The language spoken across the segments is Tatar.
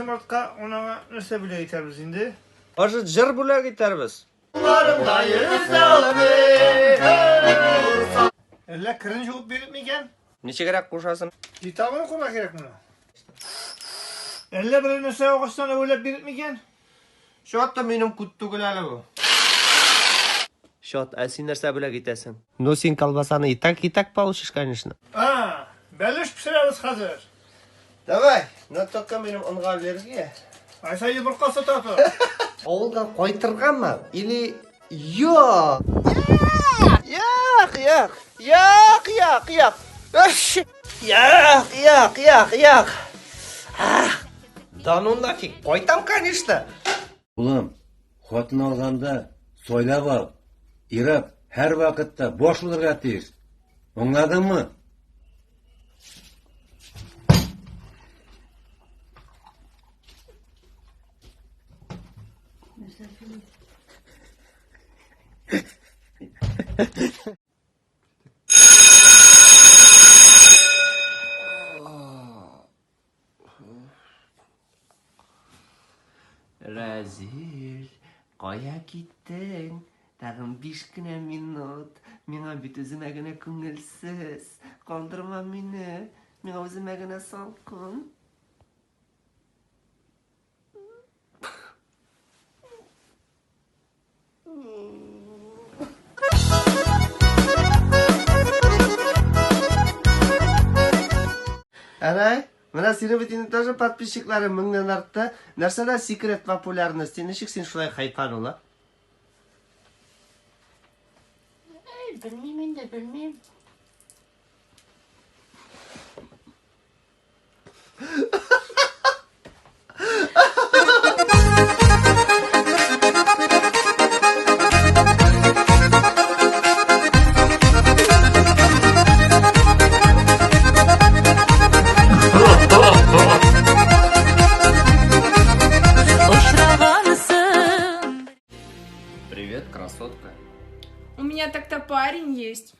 Икенче мартка анаңа нәрсә бүләк итәрбез инде? Может, җыр бүләк итәрбез? Әллә керен җуып биреп микән? Ничегрәк кушасың? Китабын укырга кирәк моны. Әллә берәр нәрсә агачтан әвәләп биреп микән? Чат-то минем күт түгел әле бу. Чат, ә син нәрсә бүләк итәсең? Ну, син колбасаны и так, и так получишь, конечно. А, бәлеш пешерәбез хәзер. Давай, но только минем онга аллергия. Айса йомырка сата тор. Авылга кайтыргамы или юк? Як, як, як, як, як. Як, як, як, як. Да ну нафиг, кайтам, конечно. Улым, хатын алганда сайлап ал. Ир-ат һәрвакытта баш булырга тиеш. Аңладыңмы? Рәзил, кая киттең? Тагын биш кенә минут. Миңа бит үземә генә күңелсез. Калдырма мине. Миңа үземә генә салкын. Әнә, менә синең бит инде тоже подписчикларың меңнән артты. Нәрсәдә секрет популярности? Ничек син шулай хайпан ула? Әй, белмим инде, белмим. Привет, красотка. У меня так-то парень есть.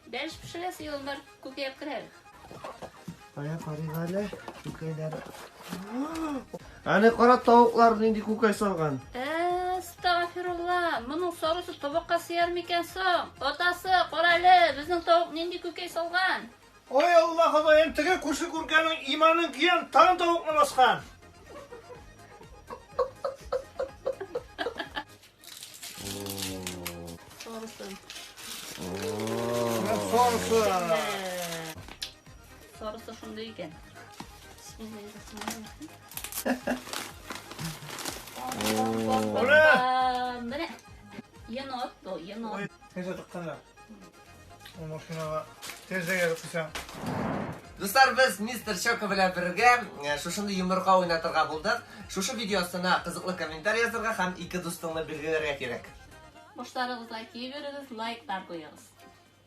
Бәлеш пешерәсе юлым бар, күкәй алып кер әле. Кая карыйк әле, күкәйләр. Әне кара тавыклар нинди күкәй салган. Әстәгъфирулла, моның сарысы табакка сыяр микән соң? Атасы, кара әле, безнең тавык нинди күкәй салган. Ой, Алла Ходаем, теге күрше күркәнең иманын киям, тагын тавыкны баскан. Сарысы. Сарысы. Сарысы шундый икән. Менә. Енот бу, енот. Ничә тыкканнар? Ул машинага тезегә куйсаң. Дуслар, без мистер Чоко белән бергә э, шушындый йомырка уйнатырга булдык. Шушы видео астына кызыклы комментарий язырга һәм ике дустыңны билгеләргә кирәк. Башларыгызга киеп йөрегез, лайклар куегыз.